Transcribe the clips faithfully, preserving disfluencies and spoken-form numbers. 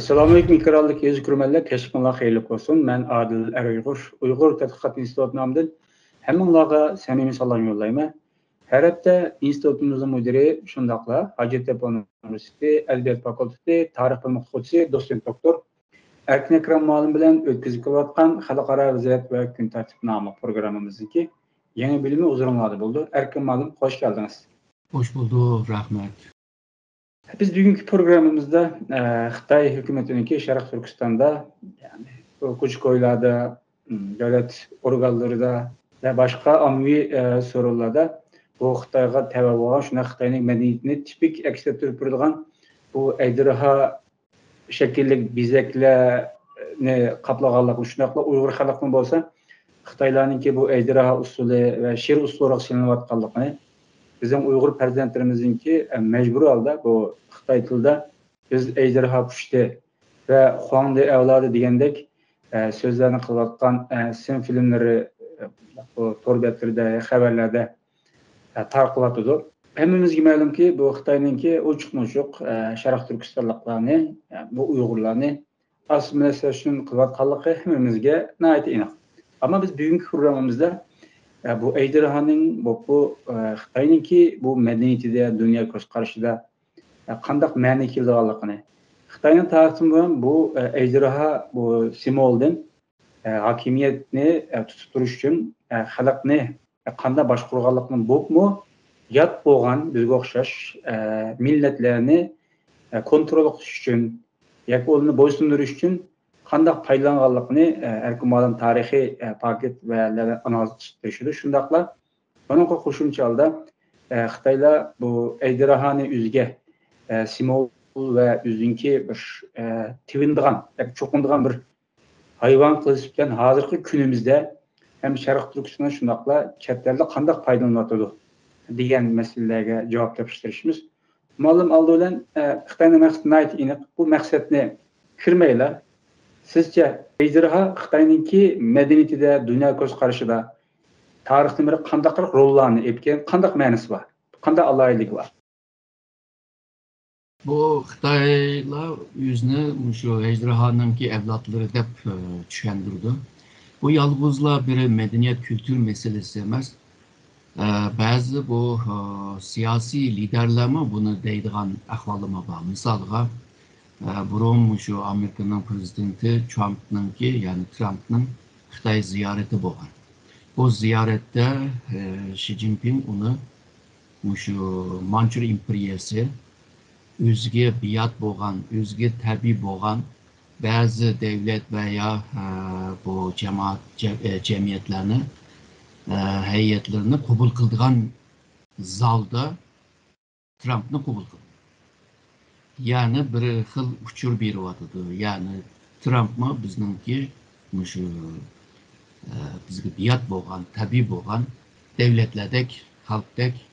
ئەسسالامۇئەلەيكۇم، ئىكراملىق يۈز كۆرۈرمەنلەر، كەچلىكىڭلار خەيرلىك بولسۇن. مەن ئادىل ئەر ئۇيغۇر، ئۇيغۇر تەتقىقات ئىنستىتۇتى نامىدىن ھەممىڭلارغا سەمىمىي سالام يوللايمەن. ھەر ھەپتە ئىنستىتۇتىمىزنىڭ مۇدىرى، شۇنداقلا ھاجەتتەپە ئۇنىۋېرسىتېتى ئەدەبىيات فاكۇلتېتى تارىخ بۆلۈم ئوقۇتقۇچىسى، دوتسېنت دوكتور ئەركىن ئەكرەم مۇئەللىم بىلەن ئۆتكۈزۈپ كېلىۋاتقان خەلقئارا ۋەزىيەت ۋە كۈن تەرتىپ ناملىق پروگراممىمىزنىڭكى يېڭى بۆلۈمى ھۇزۇرۇڭلاردا بولىدۇ. ئەركىن مۇئەللىم، خوش كەلدىڭىز. خوش بولدۇق، رەھمەت. بىز بۈگۈنكى پروگراممىمىزدا، ئە، خىتاي ھۆكۈمىتىنىڭكى شەرقىي تۈركىستاندا، يەنى بۇ كوچا-كويلاردا، م، دۆلەت ئورگانلىرىدا ۋە باشقا ئاممىۋى، ئە، سورۇنلاردا بۇ خىتايغا تەۋە بولغان، شۇنداق خىتاينىڭ مەدەنىيىتىنى تىپىك ئەكس ئەتتۈرۈپ بېرىدىغان بۇ ئەجدىھا شەكىللىك بېزەكلەرنى قاپلىغانلىقىنى، شۇنداقلا ئۇيغۇر خەلقىنىڭ بولسا خىتايلارنىڭكى بۇ ئەجدىھا ئۇسسۇلى ۋە شىر ئۇسسۇلىغا سېلىنىۋاتقانلىقىنى، بىزنىڭ ئۇيغۇر پەرزەنتلىرىمىزنىڭكى، ئە، مەجبۇرىي ھالدا بۇ خىتاي تىلىدا «بىز ئەجدىھا پۇشتى» ۋە «خۇاڭدى ئەۋلادى» دېگەندەك، ئە، سۆزلەرنى قىلىۋاتقان، ئە، سىن فىلىملىرى، ئە، بۇ تور بەتلىرىدە، خەۋەرلەردە، ئە، تارقىلىۋاتىدۇ. ھەممىمىزگە مەلۇمكى، بۇ خىتاينىڭكى ئوچۇقمۇ ئوچۇق، ئە، شەرقىي تۈركىستانلىقلارنى، ئە، بۇ ئۇيغۇرلارنى ئاسسىمىلياتسىيە ئۈچۈن قىلىۋاتقانلىقى ھەممىمىزگە ناھايىتى ئېنىق. ئەمما بىز بۈگۈنكى پروگراممىمىزدا، ئە، بۇ ئەجدىھانىڭ، بۇ، بۇ، ئە، خىتاينىڭكى بۇ مەدەنىيىتىدە، دۇنيا كۆز قارىشىدا، ئە، قانداق مەنىگە كېلىدىغانلىقىنى، خىتاينىڭ تارىختىن بۇيان بۇ، ئە، ئەجدىھا، بۇ سىمۋولدىن، ئە، ھاكىمىيەتنى، ئە، تۇتۇپ تۇرۇش ئۈچۈن، ئە، خەلقنى، ئە، قانداق باشقۇرغانلىقىنى، بولۇپمۇ يات بولغان بىزگە ئوخشاش، ئە، مىللەتلەرنى، ئە، كونترول قىلىش ئۈچۈن ياكى ئۇلارنى بويسۇندۇرۇش ئۈچۈن قانداق پايدىلانغانلىقىنى، ئە، ئەركىن مۇئەللىم تارىخىي، ئە، پاكىت ۋە ئانالىز قىلىشقا تىرىشىدۇ. شۇنداقلا بۇنىڭغا قوشۇمچە ھالدا، ئە، خىتايلار بۇ ئەجدىھانى ئۆزىگە، ئە، سىمۋول ۋە ئۆزىنىڭكى بىر، ئە، تىۋىنىدىغان، ياكى چوقۇنىدىغان بىر ھايۋان قىلىشىپ كەلگەن ھازىرقى كۈنىمىزدە ھەم شەرقىي تۈركىستاندا، شۇنداقلا چەت ئەلدە قانداق پايدىلىنىۋاتىدۇ دېگەن مەسىلىلەرگە جاۋاب تېپىشقا تىرىشىمىز. مۇئەللىم، ئالدى بىلەن، ئە، خىتاينىڭ مەقسىتى ناھايىتى ئېنىق. بۇ مەقسەتنى كىرمەيلا، سىزچە ئەجدىھا خىتاينىڭكى مەدەنىيىتىدە، دۇنيا كۆز قارىشىدا تارىختىن بېرى قانداقراق روللارنى ئېلىپ كەلگەن، قانداق مەنىسى بار، قانداق ئالاھىدىلىكى بار؟ بۇ خىتايلار ئۆزىنى مۇشۇ ئەجدىھانىڭكى ئەۋلادلىرى دەپ، ئە، چۈشەندۈرىدۇ. بۇ يالغۇزلا بىر مەدەنىيەت، كۈلتۈر مەسىلىسى ئەمەس. ئە، بەزى بۇ، ئە، سىياسىي لىدەرلەرمۇ بۇنى دەيدىغان ئەھۋاللىرىمۇ بار. مىسالغا، ئە، بۇرۇن مۇشۇ ئامېرىكىنىڭ پرېزىدېنتى ترامپنىڭكى، يەنى ترامپنىڭ خىتاي زىيارىتى بولغان. بۇ زىيارەتتە، ئە، شى جىنپىڭ ئۇنى مۇشۇ مانچۇر ئىمپېرىيەسى ئۆزىگە بىياد بولغان، ئۆزىگە تەبىئىي بولغان بەزى دەۋلەت ۋە يا، ئە، بۇ جامائەت، جە-، ئە، جەمئىيەتلەرنى، ئە، ھەيئەتلىرىنى قوبۇل قىلىدىغان زالدا ترامپنى قوبۇل قىلدى. يەنى بىر خىل ئۇچۇر بېرىۋاتىدۇ. يەنى ترامپمۇ بىزنىڭكى مۇشۇ، ئە، بىزگە بىياد بولغان، تەبىئىي بولغان دەۋلەتلەردەك، خەلقتەك،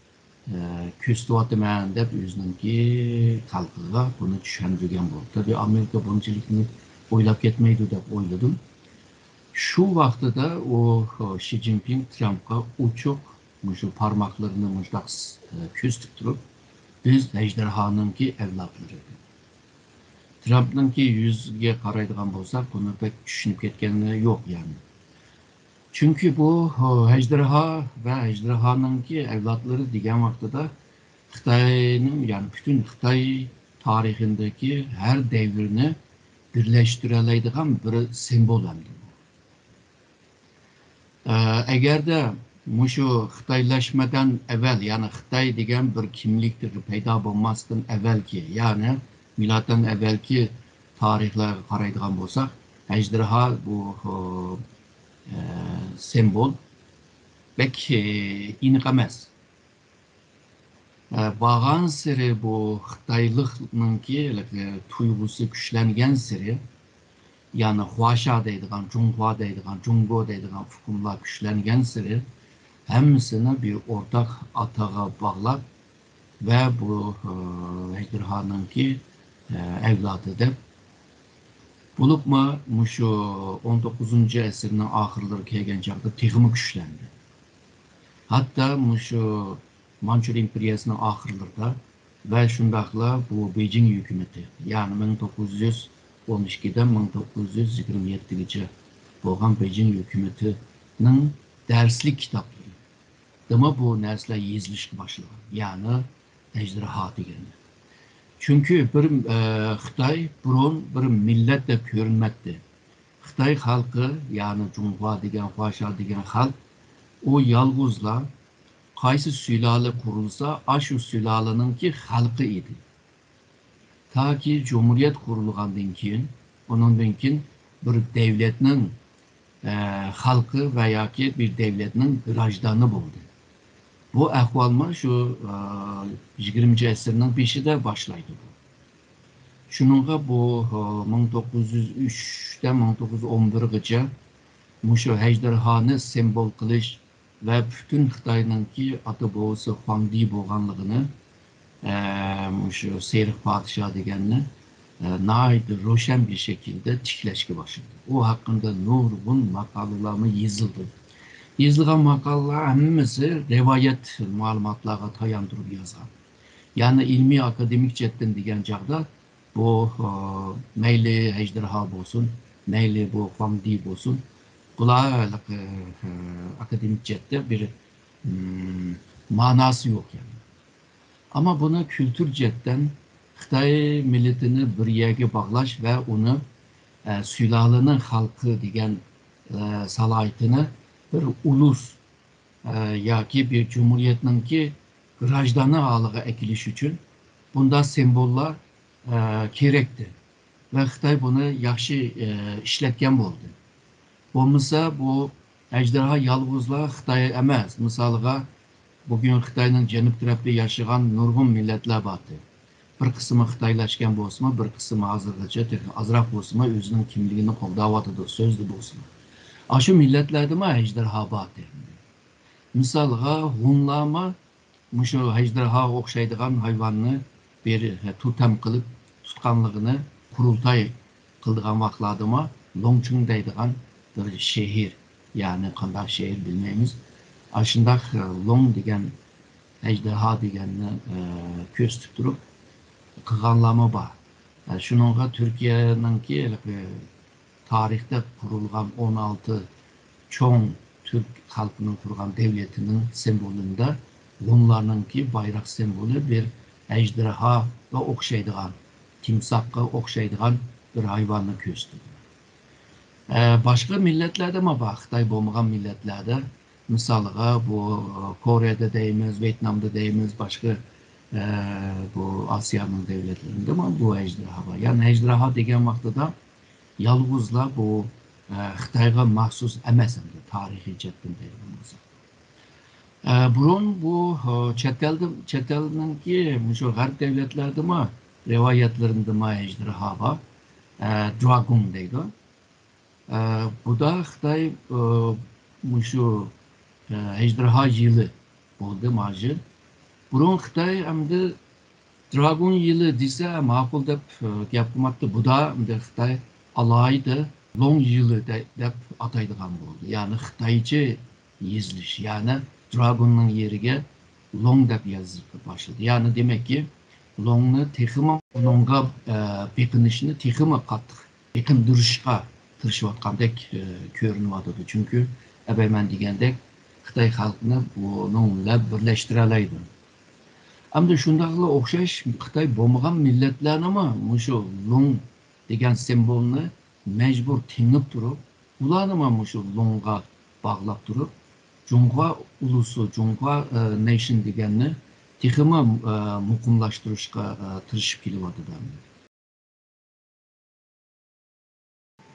ئە، كۆرسىتىۋاتىمەن دەپ ئۆزىنىڭكى خەلقىگە بۇنى چۈشەندۈرگەن بولدى. تەبىئىي ئامېرىكا بۇنچىلىكنى ئويلاپ كەتمەيدۇ دەپ ئويلىدىم. شۇ ۋاقتىدا ئۇ، شى جىنپىڭ ترامپقا ئوچۇق مۇشۇ پارماقلىرىنى مۇشۇنداق، ئە، كۆرسىتىپ تۇرۇپ، «بىز ئەجدىھانىڭكى ئەۋلادلىرى.» ترامپنىڭكى يۈزىگە قارايدىغان بولساق، بۇنى بەك چۈشىنىپ كەتكەنلىرى يوق يەنى. چۈنكى بۇ، ئەجدىھا ۋە ئەجدىھانىڭكى ئەۋلادلىرى دېگەن ۋاقتىدا خىتاينىڭ، يەنى پۈتۈن خىتاي تارىخىندىكى ھەر دەۋرنى بىرلەشتۈرەلەيدىغان بىر سىمۋول ئەمدى بۇ. ئە، ئەگەردە مۇشۇ خىتايلاشمىدىن ئەۋۋەل، يەنى خىتاي دېگەن بىر كىملىك پەيدا بولماستىن ئەۋۋەلكى، يەنى مىلادتىن ئەۋۋەلكى تارىخلارغا قارايدىغان بولساق، ئەجدىھا بۇ، ئە، سىمۋول بەك، ئە، ئېنىق ئەمەس. ئە، بارغانسېرى بۇ خىتايلىقنىڭكى، ئە، تۇيغۇسى كۈچلەنگەنسېرى، يەنى خۇاشيا دەيدىغان، جۇڭخۇا دەيدىغان، جۇڭگو دەيدىغان ئۇقۇملار كۈچلەنگەنسېرى، ھەممىسىنى بىر ئورتاق ئاتاغا باغلاپ ۋە بۇ، ئە، ئەجدىھانىڭكى، ئە، ئەۋلادى دەپ، بولۇپمۇ مۇشۇ ئون توققۇزىنچى ئەسىرنىڭ ئاخىرلىرى كەلگەن چاغدا تېخىمۇ كۈچلەندى. ھەتتا مۇشۇ مانچۇر ئىمپېرىيەسىنىڭ ئاخىرلىرىدا ۋە شۇنداقلا بۇ بېيجىڭ ھۆكۈمىتى، يەنى مىڭ توققۇز يۈز ئون ئىككىدىن مىڭ توققۇز يۈز يىگىرمە يەتتىگىچە بولغان بېيجىڭ ھۆكۈمىتىنىڭ دەرسلىك كىتابلىرىدىمۇ بۇ نەرسىلەر يېزىلىشقا باشلىغان. يەنى ئەجدىرھا دېگەنلەر. چۈنكى بىر، ئە، خىتاي بۇرۇن بىر مىللەت دەپ كۆرۈنمەتتى. خىتاي خەلقى، يەنى جۇڭخۇا دېگەن، خۇاشيا دېگەن خەلق، ئۇ يالغۇزلا قايسى سۇلالە قۇرۇلسا، ئاشۇ سۇلالىنىڭكى خەلقى ئىدى. تاكى جۇمھۇرىيەت قۇرۇلغاندىن كېيىن، ئۇنىڭدىن كېيىن بىر دەۋلەتنىڭ، ئە، خەلقى ۋە ياكى بىر دەۋلەتنىڭ گراژدانى بولدى. بۇ ئەھۋالمۇ شۇ، ئە، يىگىرمىنچى ئەسىرنىڭ بېشىدا باشلايدۇ. شۇنىڭغا بۇ، ئە، مىڭ توققۇز يۈز ئۈچتىن مىڭ توققۇز يۈز ئون بىرگىچە مۇشۇ ئەجدىرھانى سىمۋول قىلىش ۋە پۈتۈن خىتاينىڭكى ئاتا بوۋىسى خۇاڭدى بولغانلىقىنى، ئە، مۇشۇ سېرىق پادىشاھ دېگەننى، ئە، ناھايىتى روشەن بىر شەكىلدە تىكلەشكە باشلىدى. ئۇ ھەققىدە نۇرغۇن ماقالىلەرمۇ يېزىلدى. يېزىلغان ماقالىلەر ھەممىسى رىۋايەت مەلۇماتلارغا تاياندۇرۇپ يازغان. يەنى ئىلمىي ئاكادېمىك جەھەتتىن دېگەن چاغدا بۇ، ئە، مەيلى ئەجدىرھا بولسۇن، مەيلى بۇ خۇاڭدى بولسۇن، بۇلار، ئە، ئاكادېمىك جەھەتتە بىر، ئىم، ماناسى يوق يەنى. ئەمما بۇنى كۈلتۈر جەھەتتىن خىتاي مىللىتىنى بىر يەرگە باغلاش ۋە ئۇنى، ئە، سۇلالىنىڭ خەلقى دېگەن، ئە، سالاھىيىتىنى بىر ئۇلۇس، ئە، ياكى بىر جۇمھۇرىيەتنىڭكى گراژدانى ھالىغا ئەكېلىش ئۈچۈن بۇنداق سىمۋوللار، ئە، كېرەكتى. ۋە خىتاي بۇنى ياخشى، ئە، ئىشلەتكەن بولدى. بولمىسا، بۇ ئەجدىھا يالغۇزلا خىتاي ئەمەس. مىسالىغا، بۈگۈن خىتاينىڭ جەنۇب تەرەپتە ياشىغان نۇرغۇن مىللەتلەر بارتى. بىر قىسمى خىتايلاشقان بولسىمۇ، بىر قىسمى ھازىرغىچە تېخى ئازراق بولسىمۇ ئۆزىنىڭ كىملىكىنى قوغداۋاتىدۇ، سۆزدە بولسىمۇ. ئاشۇ مىللەتلەردىمۇ ئەجدىھا بارتى. مىسالغا، ھونلارمۇ مۇشۇ ئەجدىھاغا ئوخشايدىغان ھايۋاننى بىر توتەم قىلىپ تۇتقانلىقىنى قۇرۇلتاي قىلىدىغان ۋاقىتلاردىمۇ لوڭچىڭ دەيدىغان بىر شېئىر، يەنى قانداق شېئىر بىلمەيمىز. ئاشۇنداق، ئە، لوڭ دېگەن، ئەجدىھا دېگەننى، ئە، كۆرسىتىپ تۇرۇپ قىلغانلارمۇ بار. ئە، شۇنىڭغا تۈركىيەنىڭكى ھېلىقى تارىختا قۇرۇلغان ئون ئالتە چوڭ تۈرك خەلقىنىڭ قۇرغان دەۋلىتىنىڭ سىمۋولىندا ھونلارنىڭكى بايراق سىمۋولى بىر ئەجدىھاغا ئوخشايدىغان، تىمساھقا ئوخشايدىغان بىر ھايۋاننى كۆرسىتىدۇ. ئە، باشقا مىللەتلەردىمۇ بار، خىتاي بولمىغان مىللەتلەردە، مىسالغا، بۇ كورېيەدە دەيمىز، ۋيېتنامدا دەيمىز، باشقا، ئە، بۇ ئاسىيانىڭ دۆلەتلىرىدىمۇ بۇ ئەجدىھا بار. يەنى ئەجدىھا دېگەن ۋاقتىدا يالغۇزلا بۇ، ئە، خىتايغا مەخسۇس ئەمەس، ئەمدى تارىخىي جەھەتتىن دەيدىغان بولساق. ئە، بۇرۇن بۇ، ئە، چەت ئەلدە، چەت ئەلنىڭكى مۇشۇ غەرب دۆلەتلەردىمۇ رىۋايەتلىرىدىمۇ ئەجدىھا بار. ئە، دراگون دەيدۇ. ئە، بۇدا خىتاي، ئە، مۇشۇ، ئە، ئەجدىھا يىلى بولدى مانا شۇ. بۇرۇن خىتاي ئەمدى دراگون يىلى دېسە ماقۇل دەپ، ئە، گەپ قىلماپتۇ. بۇدا ئەمدى خىتاي ئالاھىدە لوڭ يىلى دە-، دەپ ئاتايدىغان بولدى. يەنى خىتايچە يېزىلىش. يەنى دراگوننىڭ يېرىگە لوڭ دەپ يېزىشقا باشلىدى. يەنى دېمەككى، لوڭنى تېخىمۇ، ئۇنىڭغا، ئە، بېقىنىشنى تېخىمۇ قاتتىق بېقىندۇرۇشقا تىرىشىۋاتقاندەك، ئە، كۆرۈنۈۋاتىدۇ. چۈنكى ئەۋەل مەن دېگەندەك، خىتاي خەلقىنى بۇنىڭ بىلەن بىرلەشتۈرەلەيدۇ. ئەمدى شۇنداقلا ئوخشاش خىتاي بولمىغان مىللەتلەرنىمۇ مۇشۇ لوڭ دېگەن سىمۋولنى مەجبۇر تېڭىپ تۇرۇپ، ئۇلارنىمۇ مۇشۇ لوڭغا باغلاپ تۇرۇپ، جۇڭخۇا ئۇلۇسى، جۇڭخۇا، ئە، نېيشن دېگەننى تېخىمۇ، ئە، مۇقىملاشتۇرۇشقا، ئە، تىرىشىپ كېلىۋاتىدۇ ئەمدى.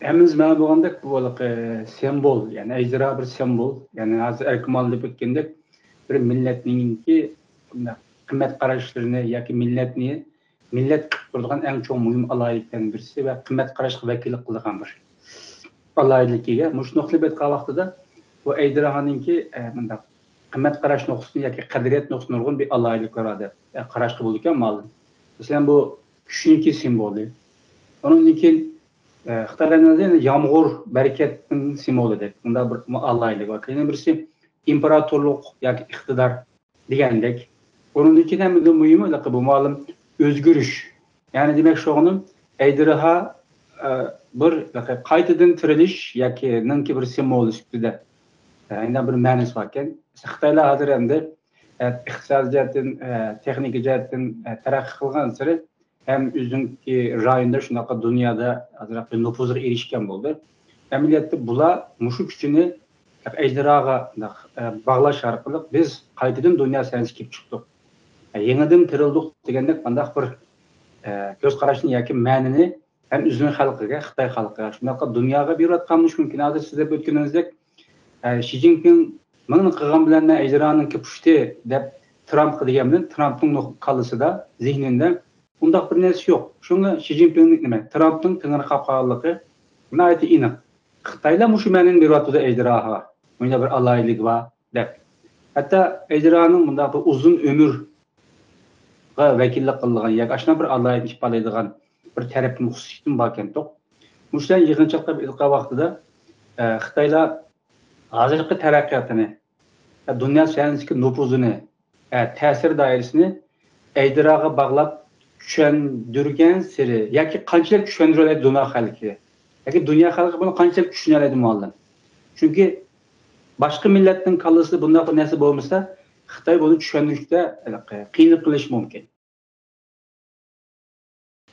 ھەممىمىز مەلۇم بولغاندەك، بۇ ھېلىقى سىمۋول، يەنى ئەجدىھا بىر سىمۋول. يەنى ھازىر ئەركىمال دەپ ئۆتكەندەك، بىر مىللەتنىڭكى بۇنداق قىممەت قاراشلىرىنى ياكى مىللەتنى مىللەت قىلىپ تۇرىدىغان ئەڭ چوڭ مۇھىم ئالاھىدىلىكلەردىن بىرسى ۋە قىممەت قاراشقا ۋەكىللىك قىلىدىغان بىر ئالاھىدىلىككە ئىگە. مۇشۇ نۇقتىنى بېكىتىپ قالغان ۋاقتىدا بۇ ئەجدىھانىڭكى، ئە، مۇنداق قىممەت قاراش نۇقتىسىدىن ياكى قەدرىيەت نۇقتىسىدىن نۇرغۇن بىر ئالاھىدىلىكلىرى بار دەپ، ئە، قاراشقا بولىدىكەن مانا. مەسىلەن، بۇ كۈچنىڭكى سىمۋولى. ئۇنىڭدىن كېيىن، ئە، خىتايلارنىڭ يامغۇر، بەرىكەتنىڭ سىمۋولى دەپ، بۇنداق بىر ئالاھىدىلىك بار. يەنە بىرسى ئىمپېراتورلۇق ياكى ئىقتىدار دېگەندەك. ئۇنىڭدىن كېيىن ھەم مۇھىمى، بۇ مەلۇم ئۆزگىرىش. يەنى دېمەكچى بولغىنىم، ئەجدىھا بىر قايتىدىن تىرىلىش ياكى نىڭكى بىر سىمۋولى سۈپىتىدە، ئە، يەنە بىر مەنىسى باركەن. خىتايلار ھازىر ئەمدى، ئە، ئىقتىسادىي جەھەتتىن، ئە، تېخنىكا جەھەتتىن، ئە، تەرەققىي قىلغانسېرى ھەم ئۆزىنىڭكى رايوندا، شۇنداقلا دۇنيادا ئازراق بىر نوپۇزغا ئېرىشكەن بولدى. ئەمەلىيەتتە بۇلار مۇشۇ كۈچىنى ئەجدىھاغا، ئە، باغلاش ئارقىلىق بىز قايتىدىن دۇنيا سەھنىسىگە كېلىپ چىقتۇق، ئە، يېڭىدىن تىرىلدۇق دېگەندەك مۇنداق بىر، ئە، كۆز قاراشنى ياكى مەنىنى ھەم ئۆزىنىڭ خەلقىگە، خىتاي خەلقىگە، شۇنداقلا دۇنياغا بېرىۋاتقان بولۇشى مۇمكىن. ھازىر سىز دەپ ئۆتكىنىڭىزدەك، ئە، شى جىنپىڭ مىڭنى قىلغان بىلەن مەن ئەجدىھانىڭكى پۇشتى دەپ ترامپقا دېگەن بىلەن ترامپنىڭ نۇق-، كاللىسىدا، زېھنىدە ئۇنداق بىر نەرسە يوق. شۇڭا شى جىنپىڭنىڭ، نېمە، ترامپنىڭ تېڭىرقاپ قالغانلىقى ناھايىتى ئېنىق. خىتايلار مۇشۇ مەنىنى بېرىۋاتىدۇ ئەجدىھاغا. مۇنداق بىر ئالاھىدىلىكى بار دەپ. ھەتتا ئەجدىھانىڭ مۇنداق بىر ئۇزۇن ئۆمۈرگە ۋەكىللىك قىلىدىغان ياكى ئاشۇنداق بىر ئالاھىدىلىكنى ئىپادىلەيدىغان بىر تەرەپتىن خۇسۇسىيىتىمۇ باركەنتۇق. مۇشۇلارنى يىغىنچاقلاپ ئېلىپ قالغان ۋاقتىدا، ئە، خىتايلار ھازىرقى تەرەققىياتىنى، ئە، دۇنيا سەھنىسىدىكى نوپۇزىنى، ئە، تەسىر دائىرىسىنى ئەجدىھاغا باغلاپ چۈشەندۈرگەنسېرى ياكى قانچىلىك چۈشەندۈرەلەيدۇ دۇنيا خەلقىگە؟ ياكى دۇنيا خەلقى بۇنى قانچىلىك چۈشىنەلەيدۇ مۇئەللىم؟ چۈنكى باشقا مىللەتنىڭ كاللىسىدا بۇنداق بىر نەرسە بولمىسا، خىتاي بۇنى چۈشەندۈرۈشتە قىيىنلىق قىلىشى مۇمكىن.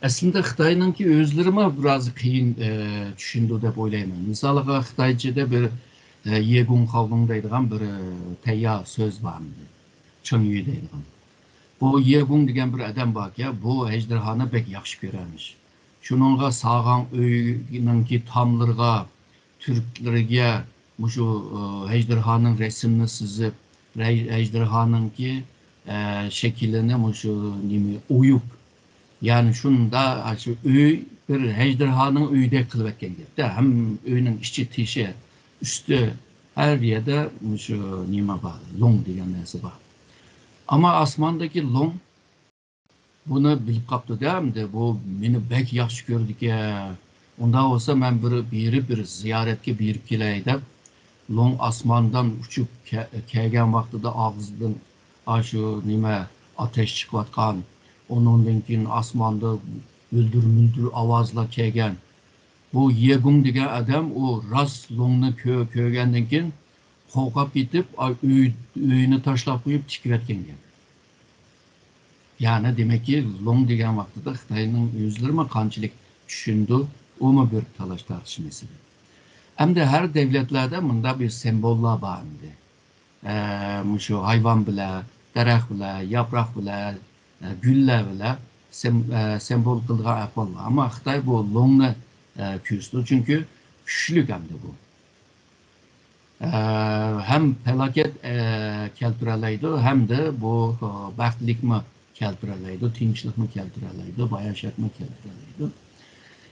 ئەسلىدە خىتاينىڭكى ئۆزلىرىمۇ بىراز قىيىن، ئە، چۈشىنىدۇ دەپ ئويلايمەن. مىسالىغا، خىتايچىدا بىر، ئە، يېگۇڭ خاۋلۇڭ دەيدىغان بىر، ئە، تەييار سۆز بار ئىدى. چېڭيۈ دەيدىغان. بۇ يېگۇڭ دېگەن بىر ئادەم باركەن، بۇ ئەجدىھانى بەك ياخشى كۆرەرمىش. شۇنىڭغا ساغان ئۆينىڭكى تاملىرىغا، تۈركلىرىگە مۇشۇ، ئە، ئەجدىھانىڭ رەسىمىنى سىزىپ، ئەجدىھانىڭكى، ئە، شەكلىنى مۇشۇ نېمە ئويۇپ، يەنى شۇندا شۇ ئۆي بىر ئەجدىھانىڭ ئۆيىدەك قىلىۋەتكەن گەپتە. ھەم ئۆينىڭ ئىچى، تېشى، ئۈستى، ھەر يەردە مۇشۇ نېمە بار، لوڭ دېگەن نەرسە بار. ئەمما ئاسماندىكى لوڭ بۇنى بىلىپ قاپتۇ-دە، ئەمدى بۇ مېنى بەك ياخشى كۆرىدىكەن. ئۇنداق بولسا مەن بىر بېرىپ، بىر زىيارەتكە بېرىپ كېلەي دەپ، لوڭ ئاسماندىن ئۇچۇپ كە-، كەلگەن ۋاقتىدا ئاغزىدىن ئاشۇ نېمە ئاتەش چىقىۋاتقان، ئۇنىڭدىن كېيىن ئاسماندا بۈلدۈر-مۈلدۈر ئاۋازلار كەلگەن. بۇ يېگۇڭ دېگەن ئادەم ئۇ راست لوڭنى كۆ-، كۆرگەندىن كېيىن قورقۇپ كېتىپ، ئا، ئۆي-، ئۆيىنى تاشلاپ قويۇپ چىقىۋەتكەن گەپ. يەنى دېمەككى، لوڭ دېگەن ۋاقتىدا خىتاينىڭ ئۆزلىرىمۇ قانچىلىك چۈشىنىدۇ، ئۇمۇ بىر تالاش تارتىش مەسىلە. ئەمدى ھەر دەۋلەتلەردە مۇنداق بىر سىمۋوللار بار ئەمدى. ئە، مۇشۇ ھايۋان بىلەن، دەرەخ بىلەن، ياپراق بىلەن، ئە، گۈللەر بىلەن سىم-، ئە، سىمۋول قىلىدىغان ئەھۋال بار. ئەمما خىتاي بۇ لوڭنى، ئە، كۆرسىتىدۇ، چۈنكى كۈچلۈك ئەمدى بۇ. ئە، ھەم پالاكەت، ئە، كەلتۈرەلەيدۇ، ھەمدە بۇ، ئە، بەختلىكمۇ كەلتۈرەلەيدۇ، تىنچلىقمۇ كەلتۈرەلەيدۇ، باياشاتمۇ كەلتۈرەلەيدۇ.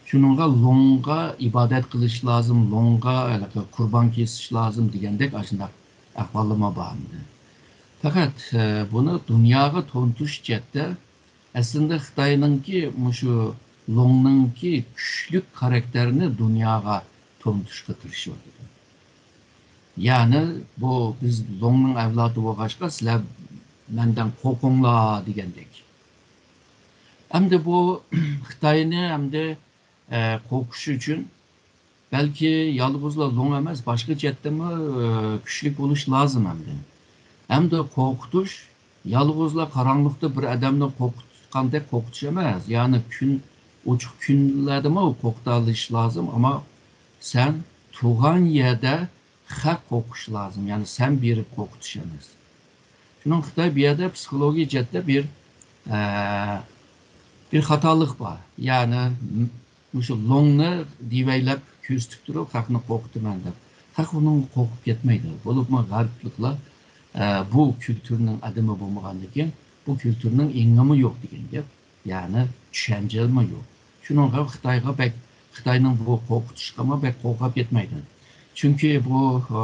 شۇنىڭغا لوڭغا ئىبادەت قىلىش لازىم، لوڭغا ھېلىقى قۇربان كېسىش لازىم دېگەندەك ئاشۇنداق ئەھۋاللىرىمۇ بار ئەمدى. پەقەت، ئە، بۇنى دۇنياغا تونۇتۇش جەھەتتە ئەسلىدە خىتاينىڭكى مۇشۇ لوڭنىڭكى كۈچلۈك خاراكتېرىنى دۇنياغا تونۇتۇشقا تىرىشىۋاتىدۇ. يەنى بۇ بىز لوڭنىڭ ئەۋلادى بولغاچقا سىلەر مەندىن قورقۇڭلار دېگەندەك. ئەمدى بۇ خىتاينى ئەمدى، ئە، قورقۇش ئۈچۈن بەلكى يالغۇزلا لوڭ ئەمەس، باشقا جەھەتتىنمۇ، ئە، كۈچلۈك بولۇش لازىم ئەمدى. ئەمدى قورقۇتۇش يالغۇزلا قاراڭغۇلۇقتا بىر ئادەمنى قورقۇتقاندەك قورقۇتۇش ئەمەس، يەنى كۈن، ئوچۇق كۈنلەردىمۇ قورقۇتالىش لازىم، ئەمما سەن تۇرغان يەردە خەق قورقۇش لازىم، يەنى سەن بېرىپ قورقۇتۇش ئەمەس. شۇنىڭ خىتاي بۇ يەردە پسىخولوگىيە جەھەتتە بىر، ئە، بىر خاتالىق بار. يەنى م-، مۇشۇ لوڭنى دېۋەيلەپ كۆرسىتىپ تۇرۇپ، خەقنى قورقۇتىمەن دەپ. خەق ئۇنىڭغا قورقۇپ كەتمەيدۇ. بولۇپمۇ غەربلىكلەر، ئە، بۇ كۈلتۈرنىڭ ئادىمى بولمىغاندىن كېيىن، بۇ كۈلتۈرنىڭ ئېڭىمۇ يوق دېگەن گەپ. يەنى چۈشەنچىمۇ يوق. شۇنىڭغا خىتايغا بەك، خىتاينىڭ بۇ قورقۇتۇشىغىمۇ بەك قورقۇپ كەتمەيدۇ. چۈنكى بۇ، ئە،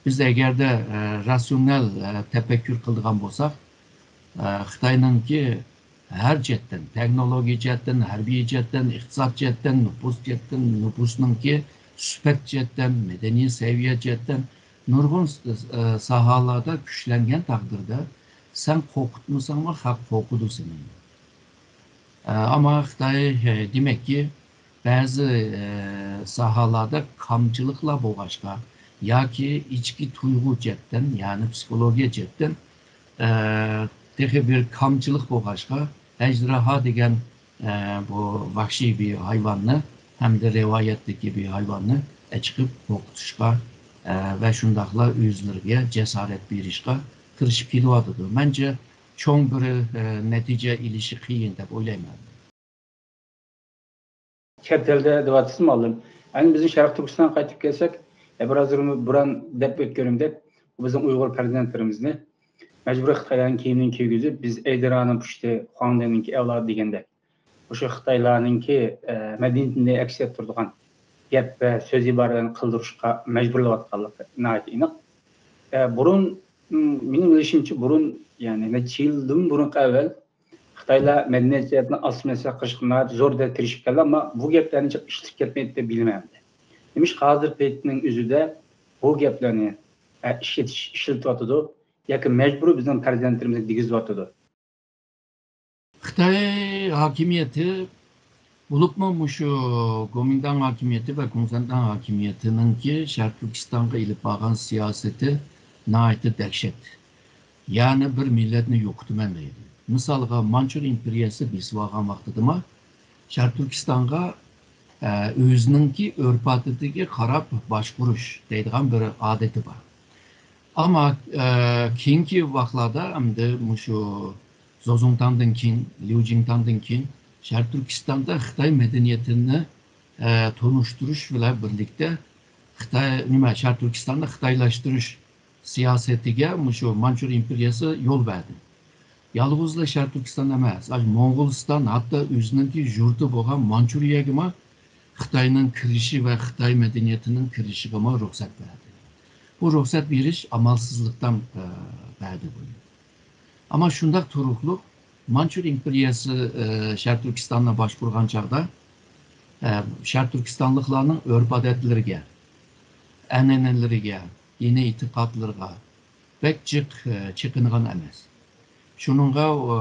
بىز ئەگەردە، ئە، راتسىيونال، ئە، تەپەككۇر قىلىدىغان بولساق، ئە، خىتاينىڭكى ھەر جەھەتتىن، تېخنولوگىيە جەھەتتىن، ھەربىي جەھەتتىن، ئىقتىساد جەھەتتىن، نوپۇس جەھەتتىن، نوپۇسنىڭكى سۈپەت جەھەتتىن، مەدەنىي سەۋىيە جەھەتتىن نۇرغۇن، ئە، ساھەلەردە كۈچلەنگەن تەقدىردە، سەن قورقۇتمىساڭمۇ خەق قورقىدۇ سېنى. ئە، ئەمما خىتاي، ئە، دېمەككى، بەزى، ئە، ساھەلەردە كامچىلىقلار بولغاچقا ياكى ئىچكى تۇيغۇ جەھەتتىن، يەنى پسىخولوگىيە جەھەتتىن، ئە، تېخى بىر كامچىلىق بولغاچقا، ئەجدىھا دېگەن، ئە، بۇ ۋەھشىي بىر ھايۋاننى ھەمدە رىۋايەتتىكى بىر ھايۋاننى ئەچىقىپ قورقۇتۇشقا، ئە، ۋە شۇنداقلا ئۆزلىرىگە جاسارەت بېرىشقا تىرىشىپ كېلىۋاتىدۇ. مەنچە چوڭ بىر، ئە، نەتىجە ئېلىشى قىيىن دەپ ئويلايمەن. چەت ئەلدە دەۋاتىسىز مۇئەللىم. ئەمدى بىزنىڭ شەرقىي تۈركىستانغا قايتىپ كەلسەك، ئەبرازىل بۇران دەپ ئۆتكىنىمدەك، بۇ بىزنىڭ ئۇيغۇر پەرزەنتلىرىمىزنى مەجبۇرىي خىتايلارنىڭ كىيىمىنى كىيگۈزۈپ، بىز ئەجدىھانىڭ پۇشتى، خۇاڭدېنىڭكى ئەۋلادى دېگەندەك، مۇشۇ خىتايلارنىڭكى، ئە، مەدەنىيىتىنى ئەكس ئەتتۈرىدىغان گەپ ۋە سۆز ئىبارىلەرنى قىلدۇرۇشقا مەجبۇرلاۋاتقانلىقى ناھايىتى ئېنىق. ئە، بۇرۇن، م، مېنىڭ بىلىشىمچە، بۇرۇن، يەنى نەچچە يىلدىن بۇرۇنقى ئەۋۋەل خىتايلار مەدەنىيەت جەھەتتىن ئاسسىمىلياتسىيە قىلىشقا ناھايىتى زور دەرىجىدە تىرىشىپ كەلدى، ئەمما بۇ گەپلەرنى جىق ئىشلىتىپ كەتمەيدۇ دەپ بىلىمەن ئەمدى. نېمىشقا ھازىر پېيتنىڭ ئۆزىدە بۇ گەپلەرنى، ئە، ئىشلىتىش، ئىشلىتىۋاتىدۇ ياكى مەجبۇرىي بىزنىڭ پەرزەنتلىرىمىزگە دېگۈزۈۋاتىدۇ؟ خىتاي ھاكىمىيىتى، بولۇپمۇ مۇشۇ گومىنداڭ ھاكىمىيىتى ۋە گۇڭسەنداڭ ھاكىمىيىتىنىڭكى شەرقىي تۈركىستانغا ئېلىپ بارغان سىياسىتى ناھايىتى دەھشەت. يەنى بىر مىللەتنى يوقىتىمەن دەيدۇ. مىسالغا، مانچۇر ئىمپېرىيەسى بېسىۋالغان ۋاقتىدىمۇ شەرقىي تۈركىستانغا، ئە، ئۆزىنىڭكى ئۆرپ-ئادىتىگە قاراپ باشقۇرۇش دەيدىغان بىر ئادىتى بار. ئەمما، ئە، كېيىنكى ۋاقىتلاردا ئەمدى مۇشۇ زوزۇڭتاڭدىن كېيىن، ليۇجىڭتاڭدىن كېيىن شەرقىي تۈركىستاندا خىتاي مەدەنىيىتىنى، ئە، تونۇشتۇرۇش بىلەن بىرلىكتە خىتاي، نېمە، شەرقىي تۈركىستاننى خىتايلاشتۇرۇش سىياسىتىگە مۇشۇ مانچۇر ئىمپېرىيەسى يول بەردى. يالغۇزلا شەرقىي تۈركىستان ئەمەس، ئاشۇ موڭغۇلىستان، ھەتتا ئۆزىنىڭكى يۇرتى بولغان مانچۇرىيەگىمۇ خىتاينىڭ كىرىشى ۋە خىتاي مەدەنىيىتىنىڭ كىرىشىگىمۇ رۇخسەت بەردى. بۇ رۇخسەت بېرىش ئامالسىزلىقتىن، ئە، بەردى بۇنى. ئەمما شۇنداق تۇرۇقلۇق مانچۇر ئىمپېرىيەسى، ئە، شەرقىي تۈركىستاننى باشقۇرغان چاغدا، ئە، شەرقىي تۈركىستانلىقلارنىڭ ئۆرپ-ئادەتلىرىگە، ئەنئەنىلىرىگە، دىنىي ئېتىقادلىرىغا بەك جىق، ئە، چېقىنغان ئەمەس. شۇنىڭغا، ئە،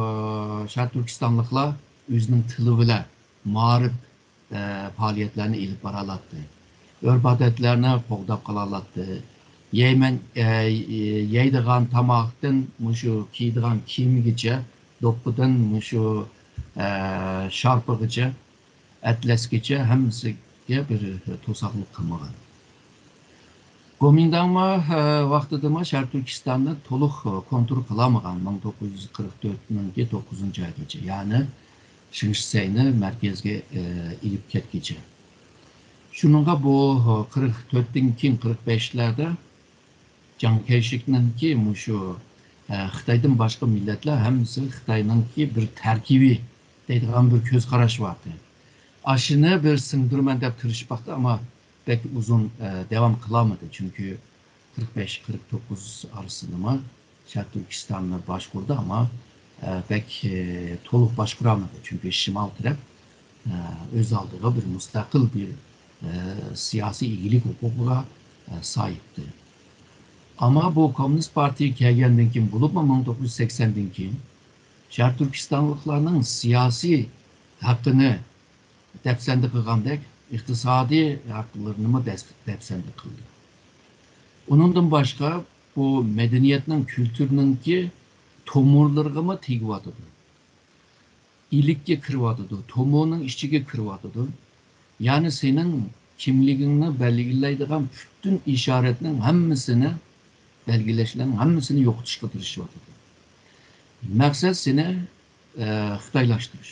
شەرقىي تۈركىستانلىقلار ئۆزىنىڭ تىلى بىلەن مائارىپ، ئە، پائالىيەتلەرنى ئېلىپ بارالاتتى. ئۆرپ-ئادەتلەرنى قوغداپ قالالاتتى. يەيمەن، ئە، يەيدىغان تاماقتىن مۇشۇ كىيىدىغان كىيىمىگىچە، دوپپىدىن مۇشۇ، ئە، شارپىغىچە، ئەتلەسكىچە ھەممىسىگە بىر توساقلىق قىلمىغان. گومىنداڭما، ئە، ۋاقتىدىما شەرقىي تۈركىستاننى تولۇق، ئە، كونترول قىلالمىغان، مىڭ توققۇز يۈز قىرىق تۆتىنىڭكى توققۇزىنچى ئايغىچە، يەنى شېڭشىسەينى مەركەزگە، ئە، ئېلىپ كەتكىچە. شۇنىڭغا بۇ، ئە، قىرىق تۆتتىن كېيىن قىرىق بەشلەردە جاڭ كەيشىكنىڭكى مۇشۇ، ئە، خىتايدىن باشقا مىللەتلەر ھەممىسى خىتاينىڭكى بىر تەركىبى دەيدىغان بىر كۆز قاراش بارتى. ئاشۇنى بىر سىڭدۈرىمەن دەپ تىرىشىپ باقتى، ئەمما بەك ئۇزۇن، ئە، داۋام قىلالمىدى. چۈنكى قىرىق بەش، قىرىق توققۇز ئارىسىدىما شەرقىي تۈركىستاننى باشقۇردى، ئەمما، ئە، بەك، ئە، تولۇق باشقۇرالمىدى. چۈنكى شىمال تەرەپ، ئە، ئۆز ئالدىغا بىر مۇستەقىل بىر، ئە، سىياسىي ئىگىلىك ھوقۇقىغا، ئە، ساھىبتى. ئەمما بۇ كوممۇنىست پارتىيە كەلگەندىن كېيىن، بولۇپمۇ مىڭ توققۇز يۈز سەكسەندىن كېيىن شەرقىي تۈركىستانلىقلارنىڭ سىياسىي ھەققىنى دەپسەندە قىلغاندەك، ئىقتىسادىي ھەقلىرىنىمۇ دەس-، دەپسەندە قىلدى. ئۇنىڭدىن باشقا، بۇ مەدەنىيەتنىڭ، كۈلتۈرنىڭكى تومۇرلىرىغىمۇ تېگىۋاتىدۇ. ئىلىككە كىرىۋاتىدۇ، تومۇرنىڭ ئىچىگە كىرىۋاتىدۇ. يەنى سېنىڭ كىملىكىڭنى بەلگىلەيدىغان پۈتۈن ئىشارەتنىڭ ھەممىسىنى، بەلگىلەشلەرنىڭ ھەممىسىنى يوقىتىشقا تىرىشىۋاتىدۇ. مەقسەت سېنى، ئە، خىتايلاشتۇرۇش.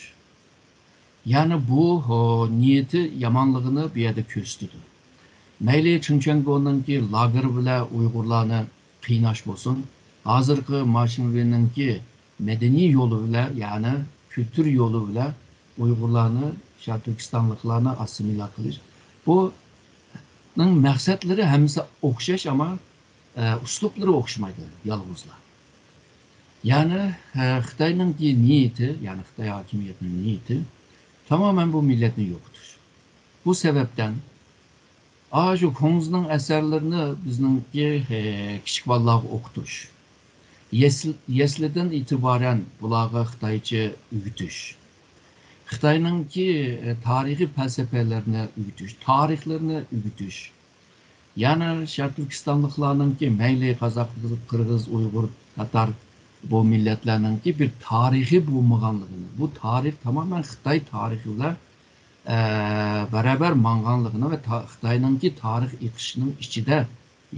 يەنى بۇ، ھو، نىيىتى يامانلىقىنى بۇ يەردە كۆرسىتىدۇ. مەيلى چىڭچياڭگونىڭكى لاگېر بىلەن ئۇيغۇرلارنى قىيناش بولسۇن، ھازىرقى ماشىنۋېنىڭكى مەدەنىي يولى بىلەن، يەنى كۈلتۈر يولى بىلەن ئۇيغۇرلارنى، شەرقىي تۈركىستانلىقلارنى ئاسسىمىلياتسىيە قىلىش. بۇنىڭ مەقسەتلىرى ھەممىسى ئوخشاش، ئەمما، ئە، ئۇسلۇبلىرى ئوخشىمايدۇ يالغۇزلا. يەنى، ئە، خىتاينىڭكى نىيىتى، يەنى خىتاي ھاكىمىيىتىنىڭ نىيىتى تامامەن بۇ مىللەتنى يوقىتىش. بۇ سەۋەبتىن ئاشۇ كۇڭزىنىڭ ئەسەرلىرىنى بىزنىڭكى، ئە، كىچىك بالىلارغا ئوقۇتۇش، يەسل-، يەسلىدىن ئېتىبارەن بۇلارغا خىتايچە ئۆگىتىش، خىتاينىڭكى، ئە، تارىخىي پەلسەپىلىرىنى ئۆگىتىش، تارىخلىرىنى ئۆگىتىش، يەنە شەرقىي تۈركىستانلىقلارنىڭكى مەيلى قازاق، قىرغىز، ئۇيغۇر، تاتار بۇ مىللەتلەرنىڭكى بىر تارىخى بولمىغانلىقىنى، بۇ تارىخ تامامەن خىتاي تارىخى بىلەن، ئە، بەرابەر ماڭغانلىقىنى ۋە تا-، خىتاينىڭكى تارىخ ئېقىشىنىڭ ئىچىدە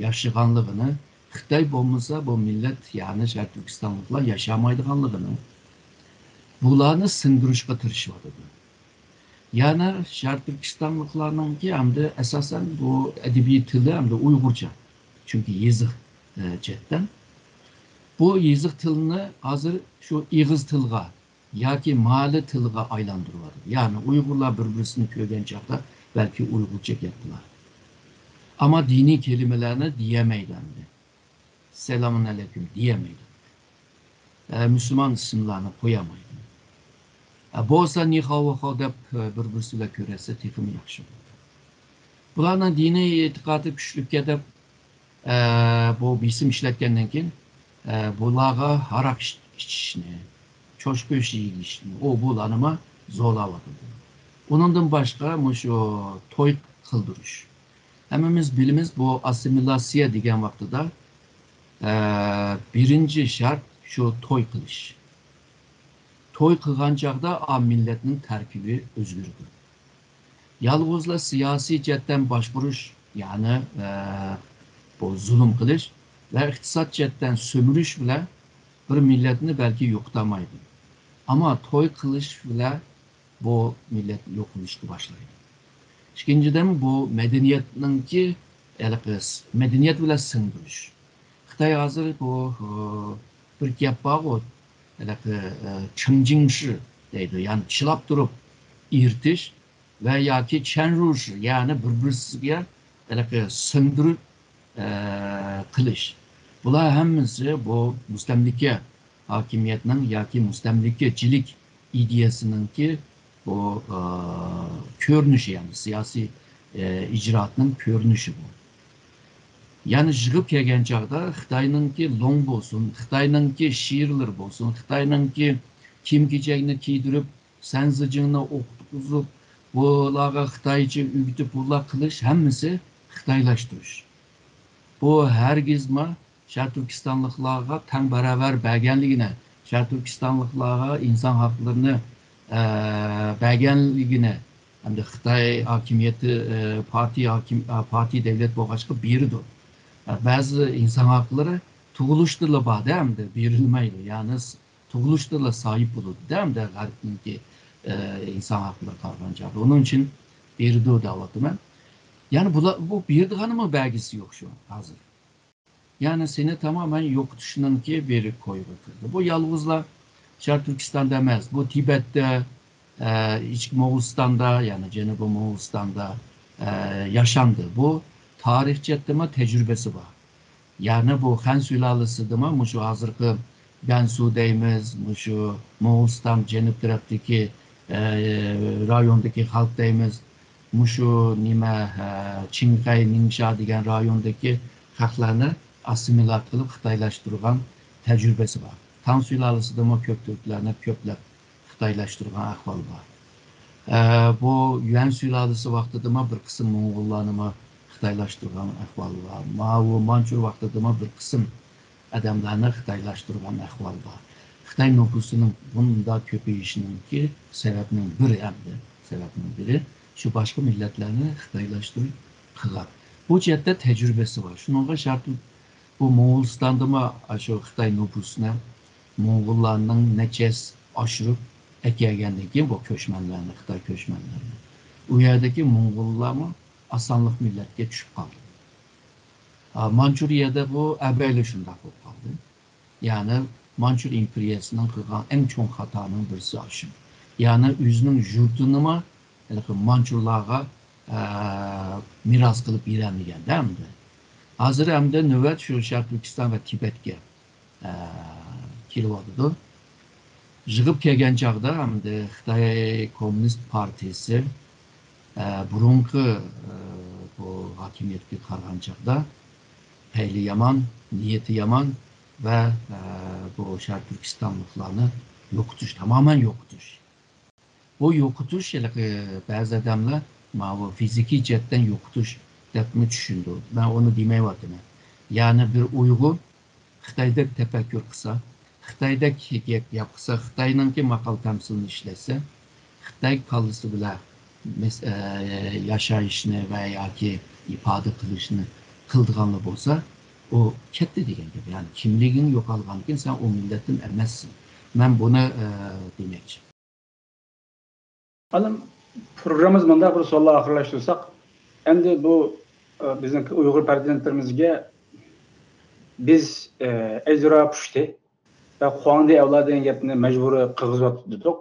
ياشىغانلىقىنى، خىتاي بولمىسا بۇ مىللەت، يەنى شەرقىي تۈركىستانلىقلار ياشىمايدىغانلىقىنى، بۇلارنى سىڭدۈرۈشكە تىرىشىۋاتىدۇ. يەنى شەرقىي تۈركىستانلىقلارنىڭكى ئەمدى ئاساسەن بۇ ئەدەبىي تىلى ئەمدى ئۇيغۇرچە. چۈنكى يېزىق، ئە، جەھەتتىن. بۇ يېزىق تىلىنى ھازىر شۇ ئېغىز تىلغا ياكى مالى تىلىغا ئايلاندۇرۇۋاتىدۇ. يەنى ئۇيغۇرلار بىر-بىرسىنى كۆرگەن چاغدا بەلكى ئۇيغۇرچە گەپ قىلار. ئەمما دىنىي كەلىمىلەرنى دېيەلمەيدۇ ئەمدى. سالامۇن ئەلەيكۇم دېيەلمەيدۇ. ئە، مۇسۇلمان ئىسىملارنى قويالمايدۇ. ئە، بولسا نىخاۋ ۋاخاۋ دەپ، ئە، بىر-بىرسى بىلەن كۆرۈشسە تېخىمۇ ياخشى بولىدۇ. بۇلارنىڭ دىنىي ئېتىقادى كۈچلۈككەن دەپ، ئە، بۇ بېسىم ئىشلەتكەندىن كېيىن، ئە، بۇلارغا ھاراق ئىچ-، ئىچىشنى، چوشقا گۆشى يېيىشنى، ئۇ بۇلارنىمۇ زورلاۋاتىدۇ. ئۇنىڭدىن باشقا مۇشۇ توي قىلدۇرۇش. ھەممىمىز بىلىمىز، بۇ ئاسسىمىلياتسىيە دېگەن ۋاقتىدا، ئە، بىرىنچى شەرت شۇ توي قىلىش. توي قىلغان چاغدا ئا مىللەتنىڭ تەركىبى ئۆزگىرىدۇ. يالغۇزلا سىياسىي جەھەتتىن باشقۇرۇش، يەنى، ئە، بۇ زۇلۇم قىلىش ۋە ئىقتىساد جەھەتتىن سۈمۈرۈش بىلەن بىر مىللەتنى بەلكى يوقىتالمايدۇ. ئەمما توي قىلىش بىلەن بۇ مىللەت يوقىلىشقا باشلايدۇ. ئىككىنچىدىن، بۇ مەدەنىيەتنىڭكى ھېلىقى س-، مەدەنىيەت بىلەن سىڭدۈرۈش. خىتاي ھازىر بۇ، ئۇ، بىر گەپ بارغۇ، ھېلىقى، ئە، چىڭجىڭشى دەيدۇ، يەنى چىلاپ تۇرۇپ ئېرىتىش ۋە ياكى چەنرۇشى، يەنى بىر-بىرسىگە ھېلىقى سىڭدۈرۈپ، ئە، قىلىش. بۇلار ھەممىسى بۇ مۇستەملىكە ھاكىمىيەتنىڭ ياكى مۇستەملىكىچىلىك ئىدىيەسىنىڭكى بۇ، ئە، كۆرۈنۈشى، يەنى سىياسىي، ئە، ئىجرائاتنىڭ كۆرۈنۈشى بۇ. يەنى يىغىپ كەلگەن چاغدا خىتاينىڭكى لوڭ بولسۇن، خىتاينىڭكى شىرلىرى بولسۇن، خىتاينىڭكى كىيىم-كېچەكنى كىيدۈرۈپ، سەنزىجىڭنى ئوقۇتقۇزۇپ، بۇلارغا خىتايچە ئۆگىتىپ، بۇنداق قىلىش ھەممىسى خىتايلاشتۇرۇش. بۇ ھەرگىزمۇ شەرقىي تۈركىستانلىقلارغا تەڭ باراۋەر بەرگەنلىكىنى، شەرقىي تۈركىستانلىقلارغا ئىنسان ھەقلىرىنى، ئە، بەرگەنلىكىنى، ھەمدە خىتاي ھاكىمىيىتى، ئە، پارتىيە ھاكىم-، ئە، پارتىيە دەۋلەت بولغاچقا بېرىدۇ. ئە، بەزى ئىنسان ھەقلىرى تۇغۇلۇشتىلا بار-دە، ھەمدە بېرىلمەيدۇ. يەنى س-، تۇغۇلۇشتىلا ساھىب بولىدۇ-دە، ھەمدە غەربنىڭكى، ئە، ئىنسان ھەقلىرىغا قارىغان چاغدا. ئۇنىڭ ئۈچۈن بېرىدۇ دەۋاتىمەن. يەنى بۇلار، بۇ بېرىدىغانمۇ بەلگىسى يوق شۇ ھازىر. يەنى سېنى تامامەن يوقىتىشنىڭكى بىر كويىغا كىردى. بۇ يالغۇزلا شەرقىي تۈركىستاندا ئەمەس، بۇ تىبەتتە، ئە، ئىچكى موغۇلىستاندا، يەنى جەنۇبىي موغۇلىستاندا، ئە، ياشاندى. بۇ تارىخ جەھەتتىمۇ تەجرىبىسى بار. يەنى بۇ خەن سۇلالىسىدىمۇ مۇشۇ ھازىرقى گەنسۇ دەيمىز، مۇشۇ موغۇلىستان جەنۇب تەرەپتىكى، ئە، رايوندىكى خەلق دەيمىز، مۇشۇ نېمە، ئە، چىڭخەي، نىڭشا دېگەن رايوندىكى خەقلەرنى ئاسسىمىلات قىلىپ خىتايلاشتۇرغان تەجرىبىسى بار. تاڭ سۇلالىسىدىمۇ كۆپتۈركلەرنى كۆپلەپ خىتايلاشتۇرغان ئەھۋال بار. ئە، بۇ يۈەن سۇلالىسى ۋاقتىدىمۇ بىر قىسىم موڭغۇللارنىمۇ خىتايلاشتۇرغان ئەھۋال بار. ماۋۇ مانچۇر ۋاقتىدىمۇ بىر قىسىم ئادەملەرنى خىتايلاشتۇرغان ئەھۋال بار. خىتاي نوپۇسىنىڭ بۇنداق كۆپىيىشىنىڭكى سەۋەبنىڭ بىرى، ئەمدى سەۋەبنىڭ بىرى شۇ باشقا مىللەتلەرنى خىتايلاشتۇرۇپ قىلغان. بۇ جەھەتتە تەجرىبىسى بار. شۇنىڭغا شەرقىي بۇ موڭغۇلىستاندىمۇ ئاشۇ خىتاي نوپۇسىنى موڭغۇللارنىڭ نەچچە ھەسسە ئاشۇرۇپ ئەكەلگەندىن كېيىن بۇ كۆچمەنلەرنى، خىتاي كۆچمەنلەرنى، ئۇ يەردىكى موڭغۇللارمۇ ئاسانلىق مىللەتكە چۈشۈپ قالدى. ئا، مانچۇرىيەدە بۇ ئەبەيلى شۇنداق بولۇپ قالدى. يەنى مانچۇر ئىمپېرىيەسىنىڭ قىلغان ئەڭ چوڭ خاتانىڭ بىرسى ئاشۇ. يەنى ئۆزىنىڭ يۇرتىنىمۇ ھېلىقى مانچۇرلارغا، ئە، مىراس قىلىپ بېرەلمىگەندە ئەمدى. ھازىر ئەمدى نۆۋەت شۇ شەرقىي تۈركىستان ۋە تىبەتكە، ئە، كېلىۋاتىدۇ. يىغىپ كەلگەن چاغدا ئەمدى خىتاي كوممۇنىست پارتىيىسى، ئە، بۇرۇنقى، ئە، بۇ ھاكىمىيەتكە قارىغان چاغدا پەيلى يامان، نىيىتى يامان ۋە، ئە، بۇ شەرقىي تۈركىستانلىقلارنى يوقىتىش، تامامەن يوقىتىش. بۇ يوقىتىش، ھېلىقى بەزى ئادەملەر ماۋۇ فىزىكىي جەھەتتىن يوقىتىش دەپمۇ چۈشىنىدۇ. مەن ئۇنى دېمەيۋاتىمەن. يەنى بىر ئۇيغۇر خىتايدەك تەپەككۇر قىلسا، خىتايدەك گەپ، گەپ قىلسا، خىتاينىڭكى ماقال تەمسىلىنى ئىشلەتسە، خىتاي كاللىسى بىلەن مەس-، ئە، ياشايىشنى ۋە ياكى ئىپادە قىلىشنى قىلىدىغانلا بولسا، ئۇ كەتتى دېگەن گەپ. يەنى كىملىكىڭ يوقالغاندىن كېيىن سەن ئۇ مىللەتتىن ئەمەسسەن. مەن بۇنى، ئە، دېمەكچى. ئانام، پروگراممىمىز مۇنداق بىر سوئاللا ئاخىرلاشتۇرساق، ئەمدى بۇ، ئە، بىزنىڭ ئۇيغۇر پەرزەنتلىرىمىزگە بىز، ئە، ئەجدىرا پۇشتى ۋە خۇاڭدى ئەۋلادى دېگەن گەپنى مەجبۇرىي قىلغۇزۇۋاتىدۇق.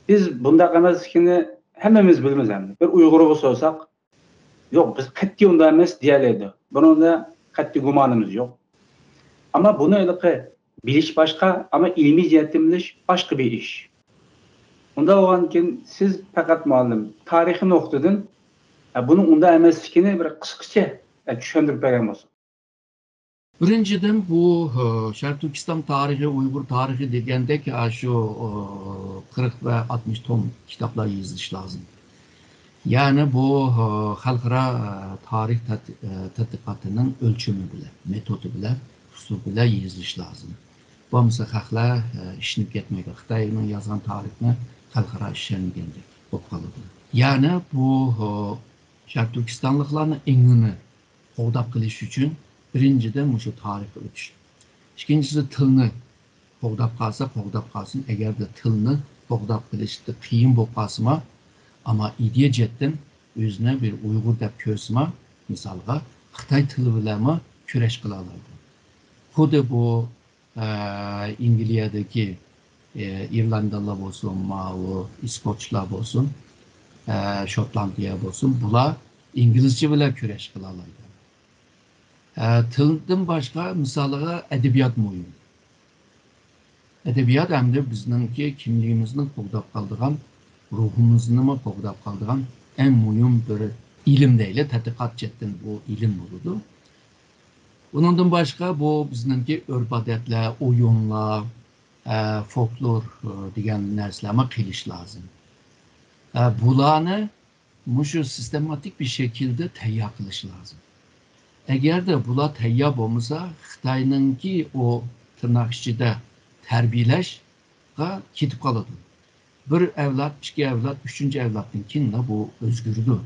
بىز بۇنداق ئەمەسلىكىنى ھەممىمىز بىلىمىز ئەمدى. بىر ئۇيغۇرغا سورىساق، يوق، بىز قەتئىي ئۇنداق ئەمەس دېيەلەيدۇ. بۇنىڭدا قەتئىي گۇمانىمىز يوق. ئەمما بۇنى ھېلىقى بىلىش باشقا، ئەمما ئىلمىي جەھەتتىن بىلىش باشقا بىر ئىش. ئۇنداق بولغاندىكىن سىز پەقەت مۇئەللىم، تارىخىي نۇقتىدىن، ئە، بۇنىڭ ئۇنداق ئەمەسلىكىنى بىر قىسقىچە، ئە، چۈشەندۈرۈپ بەرگەن بولسىڭىز. بىرىنچىدىن، بۇ، ئە، شەرقىي تۈركىستان تارىخى، ئۇيغۇر تارىخى دېگەندەك، ئە، شۇ، ئە، قىرىق ۋە ئاتمىش توم كىتابلار يېزىلىشى لازىم. يەنى بۇ، ئە، خەلقئارا، ئە، تارىخ تەت-، ئە، تەتقىقاتىنىڭ ئۆلچىمى بىلەن، مېتودى بىلەن، ئۇسلۇبى بىلەن يېزىلىشى لازىم. بولمىسا خەقلەر، ئە، ئىشىنىپ كەتمەيدۇ. خىتاينىڭ يازغان تارىخىنى خەلقئارا ئىشەنمىگەندەك بولۇپ قالىدۇ. يەنى بۇ، ئە، شەرقىي تۈركىستانلىقلارنىڭ ئېڭىنى قوغداپ قېلىش ئۈچۈن بىرىنچىدىن مۇشۇ تارىخقا ئۆتۈش. ئىككىنچىسى تىلنى قوغداپ قالسا قوغداپ قالسۇن، ئەگەردە تىلنى قوغداپ قېلىشتا قىيىن بولۇپ قالسىمۇ، ئەمما ئىدىيە جەھەتتىن ئۆزىنى بىر ئۇيغۇر دەپ كۆرسىمۇ، مىسالغا خىتاي تىلى بىلەنمۇ كۈرەش قىلالايدۇ. خۇددى بۇ ئە، ئەنگلىيەدىكى، ئە، ئىرلاندىيەلەر بولسۇن، ماۋۇ ئىسكوتلار بولسۇن، ئە، شوتلاندىيە بولسۇن، بۇلار ئىنگلىزچە بىلەن كۈرەش قىلالايدۇ. ئە، تىلدىن باشقا، مىسالىغا، ئەدەبىيات مۇھىم. ئەدەبىيات ئەمدى بىزنىڭكى كىملىكىمىزنى قوغداپ قالىدىغان، روھىمىزنىمۇ قوغداپ قالىدىغان ئەڭ مۇھىم بىر ئىلىم دەيلى، تەتقىقات جەھەتتىن بۇ ئىلىم بولىدۇ. ئۇنىڭدىن باشقا بۇ بىزنىڭكى ئۆرپ-ئادەتلەر، ئويۇنلار، ئە، فولكلور، ئە، دېگەن نەرسىلەرمۇ قېلىشى لازىم. ئە، بۇلارنى مۇشۇ سىستېماتىك بىر شەكىلدە تەييار قىلىشى لازىم. ئەگەردە بۇلار تەييار بولمىسا، خىتاينىڭكى ئۇ تىرناق ئىچىدە تەربىيەلەشكە كېتىپ قالىدۇ. بىر ئەۋلاد، ئىككى ئەۋلاد، ئۈچىنچى ئەۋلادتىن كېيىنلا بۇ ئۆزگىرىدۇ.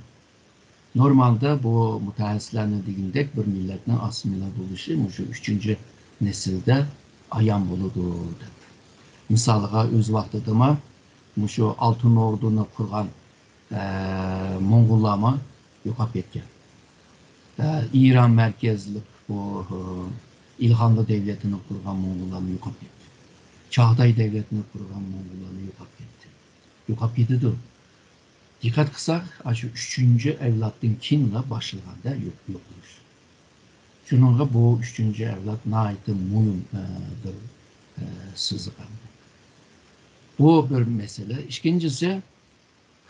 نورمالدا بۇ مۇتەخەسسىسلەرنىڭ دېگىنىدەك بىر مىللەتنىڭ ئاسسىمىلە بولۇشى مۇشۇ ئۈچىنچى نەسىلدە ئايان بولىدۇ دەپ. مىسالىغا، ئۆز ۋاقتىدىما مۇشۇ ئالتۇن ئوردىنى قۇرغان، ئە، موڭغۇللارمۇ يوقاپ كەتكەن. ئە، ئىران مەركەزلىك بۇ، ئە، ئىلخانلى دەۋلىتىنى قۇرغان موڭغۇللارمۇ يوقاپ كەتتى. چاغتاي دەۋلىتىنى قۇرغان موڭغۇللارمۇ يوقاپ كەتتى. يوقاپ كېتىدۇ. دىققەت قىلساق، ئاشۇ ئۈچىنچى ئەۋلادتىن كېيىنلا باشلىغاندا يوق، يوقىلىش. شۇنىڭغا بۇ ئۈچىنچى ئەۋلاد ناھايىتى مۇھىم، ئە، بىر، ئە، سىزىق. بۇ بىر مەسىلە. ئىككىنچىسى،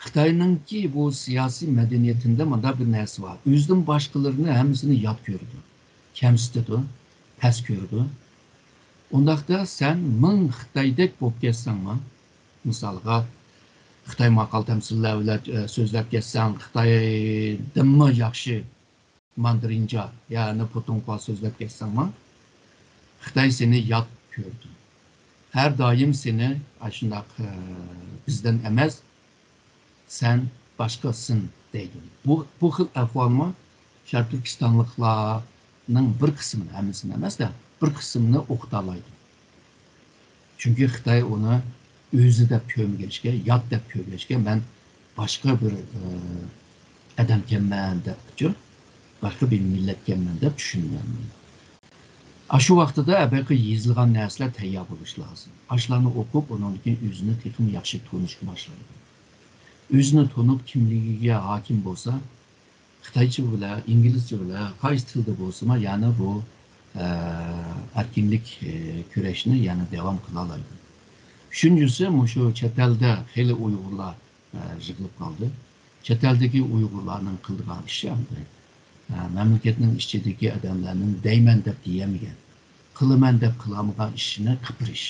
خىتاينىڭكى بۇ سىياسىي مەدەنىيىتىدە مۇنداق بىر نەرسە بار. ئۆزىدىن باشقىلىرىنى ھەممىسىنى يات كۆرىدۇ، كەمسىتىدۇ، پەس كۆرىدۇ. ئۇنداقتا سەن مىڭ خىتايدەك بولۇپ كەتسەڭمۇ، مىسالغا، خىتاي ماقال تەمسىللەر بىلەن، ئە، سۆزلەپ كەتسەڭ، خىتايدىنمۇ ياخشى ماندىرىنجا، يەنى پۇتۇڭخۇا سۆزلەپ كەتسەڭمۇ، خىتاي سېنى يات كۆرىدۇ. ھەر دائىم سېنى ئاشۇنداق، ئە، بىزدىن ئەمەس، سەن باشقىسەن دەيدۇ. بۇ، بۇ خىل ئەھۋالمۇ شەرقىي تۈركىستانلىقلارنىڭ بىر قىسمىنى، ھەممىسىنى ئەمەس-دە، بىر قىسمىنى ئوقۇتالايدۇ. چۈنكى خىتاي ئۇنى ئۆزى دەپ كۆرمىگەچكە، يات دەپ كۆرگەچكە، مەن باشقا بىر، ئە، ئادەمكەنمەن دەپچۇ، باشقا بىر مىللەتكەنمەن دەپ چۈشىنىۋالىدۇ. ئاشۇ ۋاقتىدا ئەبەقى يېزىلغان نەرسىلەر تەييار بولۇشى لازىم. ئاشۇلارنى ئوقۇپ، ئۇنىڭدىن كېيىن ئۆزىنى تېخىمۇ ياخشى تونۇشقا باشلايدۇ. ئۆزىنى تونۇپ، كىملىكىگە ھاكىم بولسا، خىتايچە بىلە، ئىنگلىزچە بىلە، قايسى تىلدا بولسىمۇ، يەنى بۇ، ئە، ئەركىنلىك، ئە، كۈرەشنى يەنە داۋام قىلالايدۇ. ئۈچىنچىسى، مۇشۇ چەت ئەلدە خېلى ئۇيغۇرلار، ئە، يىغىلىپ قالدى. چەت ئەلدىكى ئۇيغۇرلارنىڭ قىلىدىغان ئىشى ئەمدى، ئە، مەملىكەتنىڭ ئىچىدىكى ئادەملەرنىڭ دەيمەن دەپ دېيەلمىگەن، قىلىمەن دەپ قىلالمىغان ئىشىنى قىپىرىش.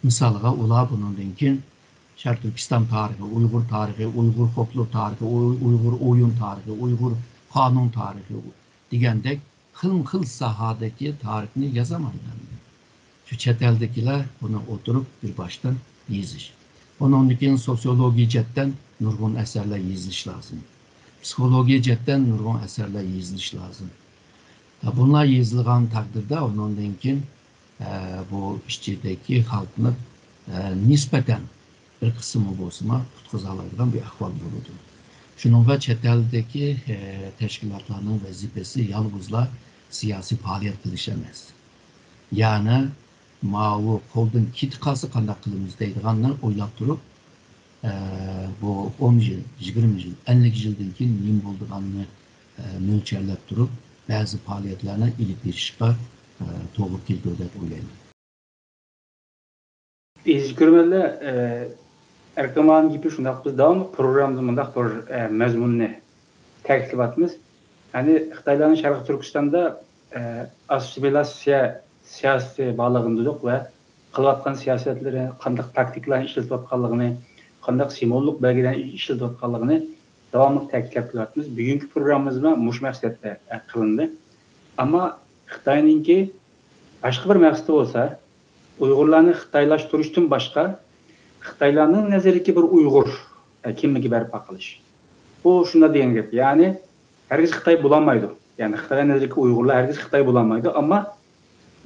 مىسالغا، ئۇلار بۇنىڭدىن كېيىن شەرقىي تۈركىستان تارىخى، ئۇيغۇر تارىخى، ئۇيغۇر فولكلور تارىخى، ئۇي-، ئۇيغۇر ئويۇن تارىخى، ئۇيغۇر قانۇن تارىخى دېگەندەك خىلمۇ خىل ساھەدىكى تارىخنى يازالمايدۇ. شۇ چەت ئەلدىكىلەر بۇنى ئولتۇرۇپ بىر باشتىن يېزىش. ئۇنىڭدىن كېيىن سوسىيولوگىيە جەھەتتىن نۇرغۇن ئەسەرلەر يېزىش لازىم. پسىخولوگىيە جەھەتتىن نۇرغۇن ئەسەرلەر يېزىلىشى لازىم. بۇلار يېزىلغان تەقدىردە ئۇنىڭدىن كېيىن، ئە، بۇ ئىچىدىكى خەلقنى، ئە، نىسبەتەن بىر قىسمى بولسىمۇ قۇتقۇزالايدىغان بىر ئەھۋال بولىدۇ. شۇنىڭغا چەت ئەلدىكى، ئە، تەشكىلاتلارنىڭ ۋەزىپىسى يالغۇزلا سىياسىي پائالىيەت قىلىش ئەمەس. يەنى ماۋۇ قولدىن كېتىپ قالسا قانداق قىلىمىز دەيدىغاننى ئويلاپ تۇرۇپ، ئە، بۇ ئون يىل، يىگىرمە يىل، ئەللىك يىلدىن كېيىن نېمە بولىدىغاننى، ئە، مۆلچەرلەپ تۇرۇپ، بەزى پائالىيەتلەرنى ئېلىپ بېرىشقا، ئە، توغرا كېلىدۇ دەپ ئويلايمەن. ئەزىز كۆرۈرمەنلەر، ئە، ئەركىن ئاكىنىڭ گېپى شۇنداق، بىز داۋاملىق پروگراممىدا مۇنداق بىر، ئە، مەزمۇننى تەكىتلەۋاتىمىز. يەنى خىتايلارنىڭ شەرقىي تۈركىستاندا، ئە، ئاسسىمىلياتسىيە سىياسىتى بارلىقىنى دېدۇق ۋە قىلىۋاتقان سىياسەتلىرى، قانداق تاكتىكىلارنى ئىشلىتىۋاتقانلىقىنى، قانداق سىمۋوللۇق بەلگىلەرنى ئىشلىتىۋاتقانلىقىنى داۋاملىق تەكىتلەپ كېلىۋاتىمىز. بۈگۈنكى پروگراممىمىزمۇ مۇشۇ مەقسەتتە، ئە، قىلىندى. ئەمما خىتاينىڭكى باشقا بىر مەقسىتى بولسا، ئۇيغۇرلارنى خىتايلاشتۇرۇشتىن باشقا، خىتايلارنىڭ نەزىرىدىكى بىر ئۇيغۇر، ئە، كىملىكى بەرپا قىلىش. بۇ شۇنداق دېگەن گەپ. يەنى، ھەرگىز خىتاي بولالمايدۇ. يەنى، خىتاي نەزىرىدىكى ئۇيغۇرلار ھەرگىز خىتاي بولالمايدۇ. ئەمما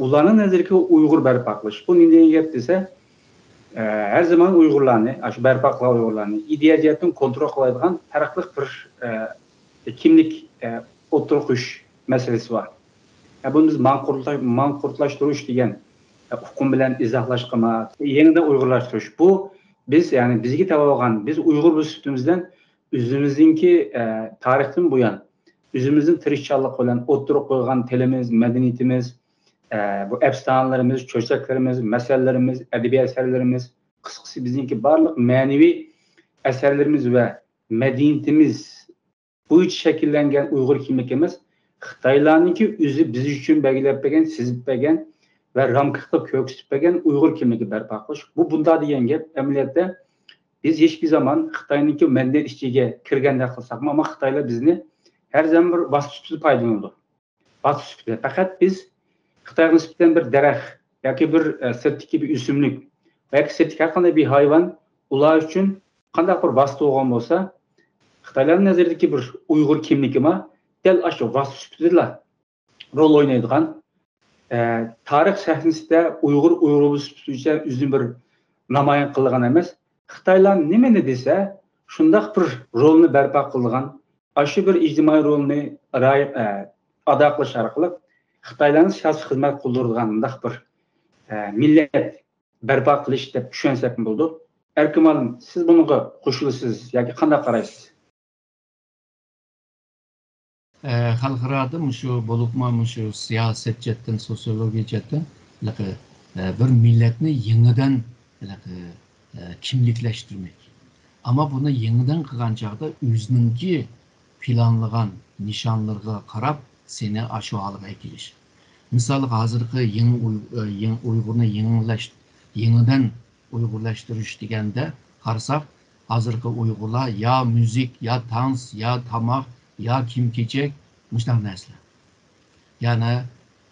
ئۇلارنىڭ نەزىرىدىكى ئۇيغۇر بەرپا قىلىش. بۇ نېمە دېگەن گەپ دېسە، ئە، ھەر زامان ئۇيغۇرلارنى، ئاشۇ بەرپا قىلغان ئۇيغۇرلارنى ئىدىيە جەھەتتىن كونترول قىلالايدىغان پەرقلىق بىر، ئە، كىملىك، ئە، ئوتتۇرىغا قويۇش مەسىلىسى بار. ئە، بۇنى بىز ماڭقۇرتلا-، ماڭقۇرتلاشتۇرۇش دېگەن، ئە، ئۇقۇم بىلەن ئىزاھلاشقىمۇ، يېڭىدىن ئۇيغۇرلاشتۇرۇش. بۇ بىز، يەنى بىزگە تەۋە بولغان، بىز ئۇيغۇر بولۇش سۈپىتىمىزدىن ئۆزىمىزنىڭكى، ئە، تارىختىن بۇيان ئۆزىمىزنىڭ تىرىشچانلىقى بىلەن ئوتتۇرىغا قويغان تىلىمىز، مەدەنىيىتىمىز، ئە، بۇ ئەپسانىلىرىمىز، چۆچەكلىرىمىز، مەسەللىرىمىز، ئەدەبىي ئەسەرلىرىمىز، قىسقىسى بىزنىڭكى بارلىق مەنىۋى ئەسەرلىرىمىز ۋە مەدەنىيىتىمىز بويىچە شەكىللەنگەن ئۇيغۇر كىملىكىمىز خىتايلارنىڭكى ئۆزى بىز ئۈچۈن بەلگىلەپ بەرگەن، سىزىپ بەرگەن ۋە رامكا قىلىپ كۆرسىتىپ بەرگەن ئۇيغۇر كىملىكى بەرپا قىلىش. بۇ بۇنداق دېگەن گەپ، ئەمەلىيەتتە بىز ھېچبىر زامان خىتاينىڭكى مەدەنىيەت ئىچىگە كىرگەندەك قىلساقمۇ، ئەمما خىتايلار بىزنى ھەر زامان بىر ۋاسىتە سۈپىتىدە پايدىلىنىدۇ. ۋاسىتە سۈپىتىدە. پەقەت بىز خىتايغا نىسبەتەن بىر دەرەخ ياكى بىر، ئە، سىرتتىكى بىر ئۆسۈملۈك ياكى سىرتتىكى ھەر قانداق بىر ھايۋان ئۇلار ئۈچۈن قانداق بىر ۋاسىتە بولغان بولسا، خىتايلارنىڭ نەزىرىدىكى بىر ئۇيغۇر كىملىكىمۇ دەل ئاشۇ ۋاسىتە سۈپىتىدىلا رول ئوينايدىغان، ئە، تارىخ سەھنىسىدە ئۇيغۇر ئۇيغۇر سۈپىتىدە ئۆزىنى بىر نامايان قىلىدىغان ئەمەس. خىتايلار نېمىنى دېسە، شۇنداق بىر رولنى بەرپا قىلىدىغان، ئاشۇ بىر ئىجتىمائىي رولنى رىئايە-، ئە، ئادا قىلىش ئارقىلىق خىتايلارنى سىياسىي خىزمەت قىلدۇرىدىغان مۇنداق بىر، ئە، مىللەت بەرپا قىلىش دەپ چۈشەنسەكمۇ بولىدۇ. ئەركىن مۇئەللىم، سىز بۇنىڭغا قوشۇلىسىز ياكى قانداق قارايسىز؟ ئە، خەلقئارادا مۇشۇ، بولۇپمۇ مۇشۇ سىياسەت جەھەتتىن، سوسىيولوگىيە جەھەتتىن ھېلىقى، ئە، بىر مىللەتنى يېڭىدىن ھېلىقى، ئە، كىملىكلەشتۈرمەك. ئەمما بۇنى يېڭىدىن قىلغان چاغدا ئۆزىنىڭكى پىلانلىغان نىشانلىرىغا قاراپ سېنى ئاشۇ ھالغا ئەكېلىش. مىسالغا، ھازىرقى يېڭى ئۇي-، ئە، يېڭى ئۇيغۇرنى يېڭىلەش-، يېڭىدىن ئۇيغۇرلاشتۇرۇش دېگەندە قارىساق، ھازىرقى ئۇيغۇرلار يا مۇزىك، يا تانس، يا تاماق، يا كىيىم-كېچەك، مۇشۇنداق نەرسىلەر. يەنى،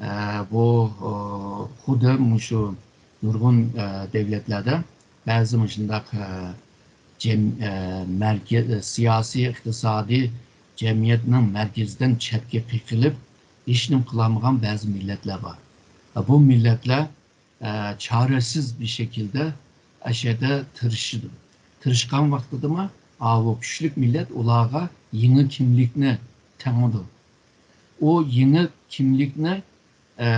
ئە، بۇ، ئۇ، خۇددى مۇشۇ نۇرغۇن، ئە، دۆلەتلەردە بەزى مۇشۇنداق، ئە، جەم-، ئە، مەركە-، سىياسىي، ئىقتىسادىي جەمئىيەتنىڭ مەركىزىدىن چەتكە قېقىلىپ، ھېچنېمە قىلالمىغان بەزى مىللەتلەر بار. بۇ مىللەتلەر ئە، چارىسىز بىر شەكىلدە ئەشەدە تىرىشىدۇ. تىرىشقان ۋاقتىدىمۇ ئاۋۇ كۈچلۈك مىللەت ئۇلارغا يېڭى كىملىكنى تېڭىدۇ. ئۇ يېڭى كىملىكنى، ئە،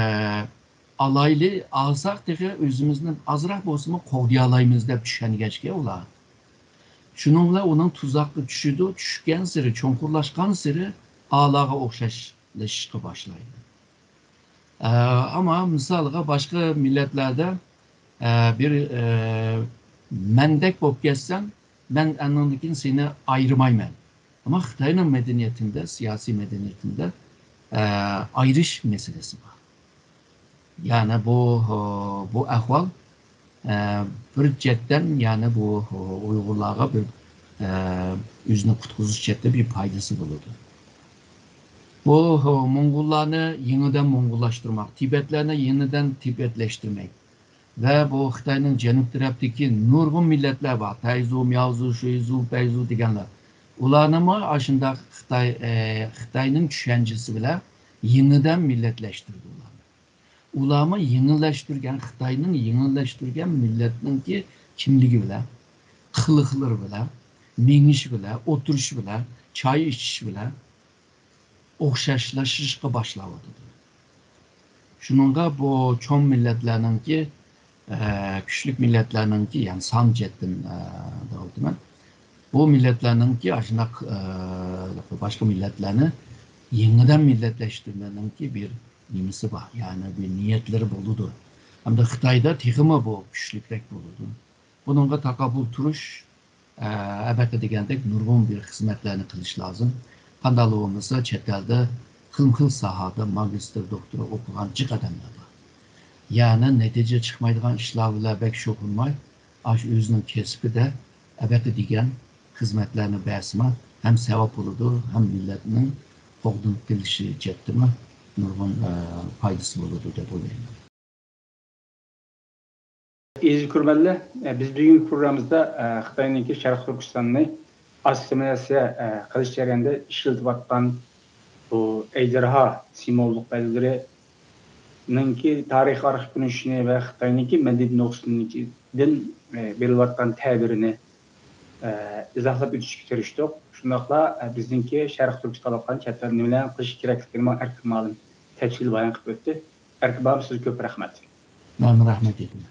ئالايلى، ئالساق تېخى ئۆزىمىزنى ئازراق بولسىمۇ قوغدىيالايمىز دەپ چۈشەنگەچكە ئۇلار. شۇنىڭ بىلەن ئۇنىڭ تۇزاققا چۈشىدۇ، چۈشكەنسېرى، چوڭقۇرلاشقانسېرى ئالارغا ئوخشاشلىشىشقا باشلايدۇ. ئە، ئەمما مىسالغا باشقا مىللەتلەردە، ئە، بىر، ئە، مەندەك بولۇپ كەتسەڭ، مەن ئاندىن كېيىن سېنى ئايرىمايمەن. ئەمما خىتاينىڭ مەدەنىيىتىندە، سىياسىي مەدەنىيىتىندە، ئە، ئايرىش مەسىلىسى بار. يەنى بۇ، بۇ ئەھۋال ئە، بىر جەھەتتىن، يەنى بۇ ئۇيغۇرلارغا بىر، ئە، ئۆزىنى قۇتقۇزۇش جەھەتتە بىر پايدىسى بولىدۇ. بۇ موڭغۇللارنى يېڭىدىن موڭغۇللاشتۇرماق، تىبەتلەرنى يېڭىدىن تىبەتلەشتۈرمەك ۋە بۇ خىتاينىڭ جەنۇب تەرەپتىكى نۇرغۇن مىللەتلەر بار، تەيزۇ، مياۋزۇ، شۇيزۇ، پەيزۇ دېگەنلەر. ئۇلارنىمۇ ئاشۇنداق خىتاي، ئە، خىتاينىڭ چۈشەنچىسى بىلەن يېڭىدىن مىللەتلەشتۈردى ئۇلارنى. ئۇلارمۇ يېڭىلەشتۈرگەن، خىتاينىڭ يېڭىلەشتۈرگەن مىللەتنىڭكى كىملىكى بىلەن، قىلىقلىرى بىلەن، مېڭىشى بىلەن، ئولتۇرۇشى بىلەن، چاي ئىچىشى بىلەن ئوخشاشلىشىشقا باشلاۋاتىدۇ. شۇنىڭغا بۇ چوڭ مىللەتلەرنىڭكى، ئە، كۈچلۈك مىللەتلەرنىڭكى، يەنى سان جەھەتتىن، ئە، دەۋاتىمەن. بۇ مىللەتلەرنىڭكى ئاشۇنداق، ئە، باشقا مىللەتلەرنى يېڭىدىن مىللەتلەشتۈرمەكنىڭكى بىر نېمىسى بار، يەنى بىر نىيەتلىرى بولىدۇ. ھەمدە خىتايدا تېخىمۇ بۇ كۈچلۈكرەك بولىدۇ. بۇنىڭغا تاقابىل تۇرۇش، ئە، ئەلۋەتتە دېگەندەك نۇرغۇن بىر خىزمەتلەرنى قىلىش لازىم. قانداقلا بولمىسا، چەت ئەلدە خىلمۇ خىل ساھەدە ماگىستىر، دوكتور ئوقۇغان جىق ئادەملەر بار. يەنى نەتىجە چىقمايدىغان ئىشلار بىلەن بەك شۇغۇللانماي، ئاشۇ ئۆزىنىڭ كەسپىدە ئەلۋەتتە دېگەن خىزمەتلەرنى بەرسىمۇ ھەم ساۋاب بولىدۇ، ھەم مىللەتنىڭ قوغدىنىپ قېلىشى جەھەتتىمۇ نۇرغۇن، ئە، پايدىسى بولىدۇ دەپ ئويلايمەن. ئەزىز كۆرۈرمەنلەر، ئە، بىز بۈگۈنكى پروگراممىمىزدا، ئە، خىتاينىڭكى شەرقىي تۈركىستاننى ئاسسىمىلياتسىيە، ئە، قىلىش جەريانىدا ئىشلىتىۋاتقان بۇ ئەجدىھا سىمۋوللۇق بەلگىلىرىنىڭكى تارىخىي ئارخىپ كۆرۈنۈشىنى ۋە خىتاينىڭكى مەدەنىيەت نۇقتىسىدىن، ئە، بېرىلىۋاتقان تەبىرىنى، ئە، ئىزاھلاپ ئۆتۈشكە تىرىشتۇق. شۇنداقلا، ئە، بىزنىڭكى شەرقىي تۈركىستانلىقلارنىڭ چەت ئەلدە نېمىلەرنى قىلىش كېرەكلىكىنى مانا ئەركىن مۇئەللىم تەپسىلىي بايان قىلىپ ئۆتتى. ئەركىن مۇئەللىم، سىزگە كۆپ رەھمەت. مەن رەھمەت ئېيتىمەن.